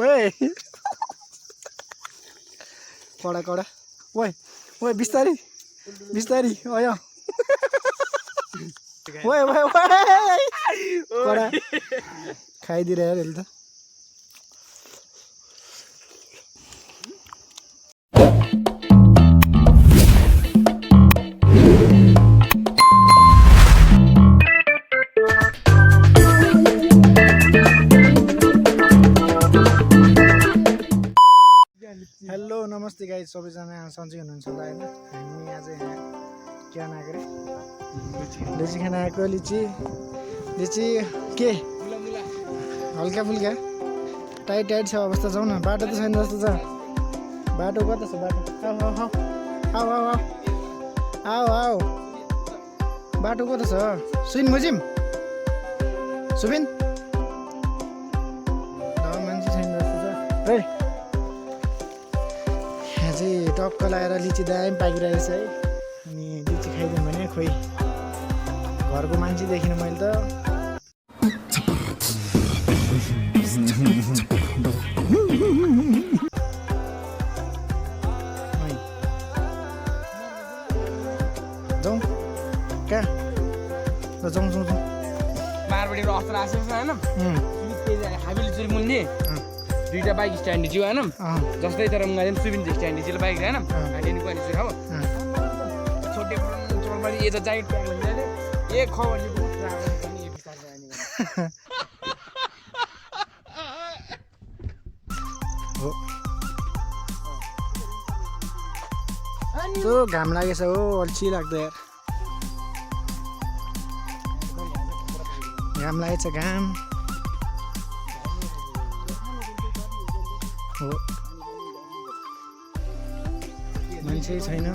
ओए कडा कडा ओए ओए बिस्तारी बिस्तारी आयो ओए ओए ओए कडा खाइदिरहेको यसले त हेलो नमस्ते गाइज सबैजना सन्चै हुनुहुन्छ होला होइन हामी आज यहाँ के खान आएको रे लिची खान आएको लिची के हल्का फुल्का टाइट टाइट छ अवस्था जाउँ न बाटो त छैन जस्तो छ बाटो कता छ बाटो आऊ आऊ आऊ आऊ आऊ बाटो कता छ सुइन मुजिम सुबिन मान्छे छैन जस्तो छ है टक्क लगाएर लिची दामी पाकिरहेको छ है अनि लिची खाइदिउँ भने खोइ घरको मान्छे देखिनँ मैले त जाउँ कहाँ ल जाउँ जाउँ जाउँ मारवाडी अस्त्र आएको छ होइन हामी लिची मुल्ने दुईटा बाइक स्ट्यान्ड थियो होइन जस्तै तर सुबिन स्ट्यान्ड थियो बाइक होइन हालिनु पनि चाहिँ हो छोटे चोरबारी यता जाइट एक खबर हो घाम लागेछ हो अल्छी लाग्दो यार घाम लागेछ घाम हो मान्छे छैन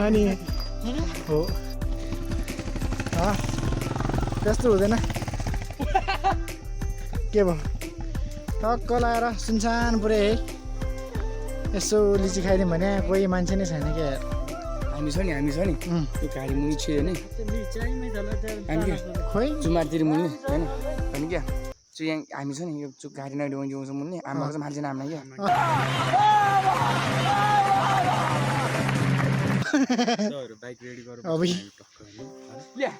अनि हो त्यस्तो हुँदैन के भयो टक्क लगाएर सुनसान पुरै है यसो लिची खाइदिउँ भने कोही मान्छे नै छैन क्या यार हामी छ नि त्यो गाडी मुनि छियो नि हामी खोइ चुमारतिर मुनि होइन अनि क्या यहाँ हामी छ नि यो गाडी नडुवाउँछ मुनि आमाको चाहिँ मान्छे नाम क्या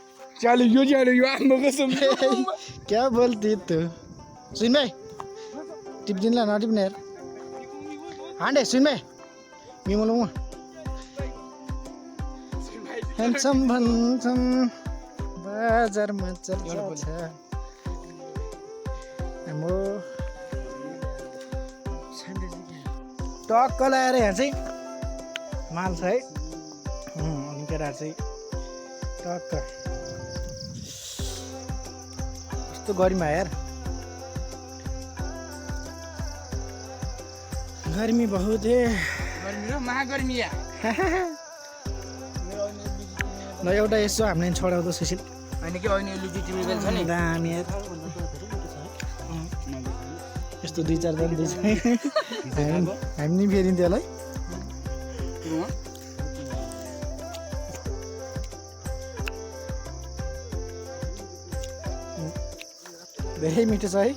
चालू यो आमाको क्या बोल्ती तू सुन भाइ टिप्दिनलाई नटिप्ने यार हान्डे सुन भाइ मिमोलो म ह्यान्डसम भन्छन् बजारमा चर्चा छ हाम्रो टक्क लगाएर यहाँ चाहिँ माल छ है अनि केटाहरू चाहिँ टक्क कस्तो गर्मीमा यार गर्मी बहुत है गर्मी र महागर्मी या ल एउटा यसो हामीले छोडाउँदो सुशील होइन कि अहिले लिची टिपेको छ नि दामी यार यस्तो दुई चार दिन दिन्छ हामी नि फेरिन्थ्यो होला है धेरै मिठो छ है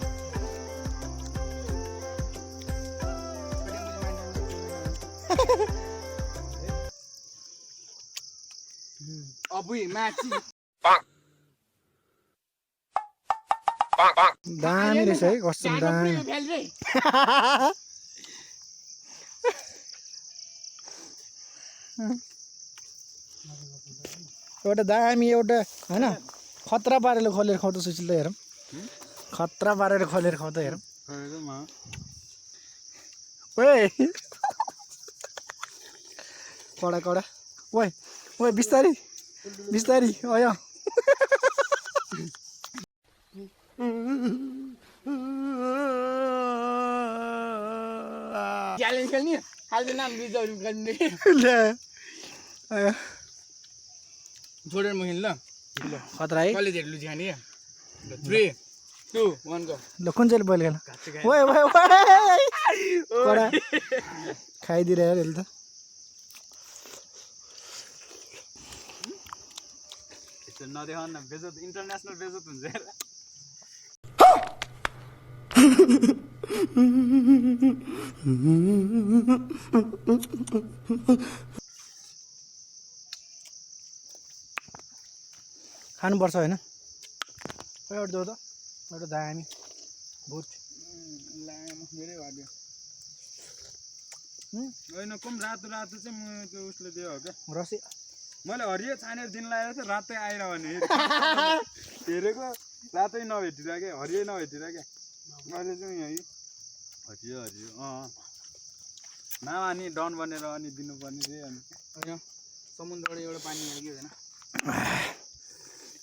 दामी रहेछ है कस्तो दामी एउटा दामी एउटा होइन खतरा पारेर खोलेर खाउ त सुशील त हेरौँ खतरा पारेर खोलेर खाउ त हेरौँ ओए कडा कडा ओए ओए बिस्तारी बिस्तारी आयो च्यालेन्ज खेल्ने हाल्ने नाम बिजाउनु गर्ने छोडेर म खेल्नु ल खतरा है कसले धेरै लुची खाने 3 2 1 गो ल कुन चाहिँ बोल खेल ओए ओए ओए कडा खाइदिरहेको यसले त नदेखाउन न बेजत इन्टरनेसनल बेजत हुन्छ यार खानुपर्छ होइन एउटा दो त एउटा दामी बहुत मेरै भाग्यो होइन कम रातो रातो चाहिँ म त्यो उसले दियो हो क्या रसी मैले हरियो छानेर दिन लागेको थियो रातै आएर भने हेरेको रातै नभेटिरहेको क्या हरियो नभेटिरहेको क्या मैले चाहिँ यहीँ हरियो हरियो नाम अनि डन बनेर अनि दिनुपर्ने रे अनि होइन समुद्रबाट एउटा पानी आयो होइन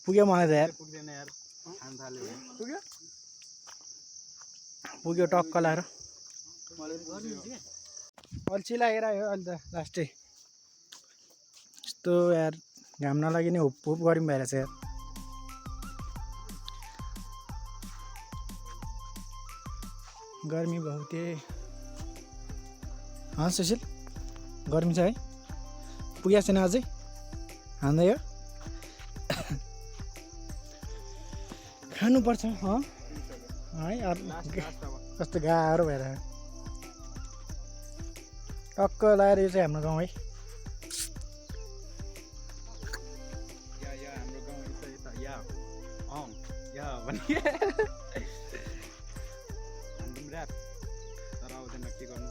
पुग्यो मलाई त यार पुग्दैन यार खान थाल्यो पुग्यो पुग्यो टक्क लाएर मलाई अल्छी लागेर आयो अहिले त लास्टै यस्तो यार घाम नलागि नै हुप हुप गरौँ भइरहेछ यार गर्मी बहुते सुशील गर्मी छ है पुगेको छैन अझै हान्दै हो खानुपर्छ है कस्तो गाह्रो भएर टक्क लगाएर यो चाहिँ हाम्रो गाउँ है हाम्रो गाउँ यता या भने ऱ्याप तर आउँदैन के गर्नु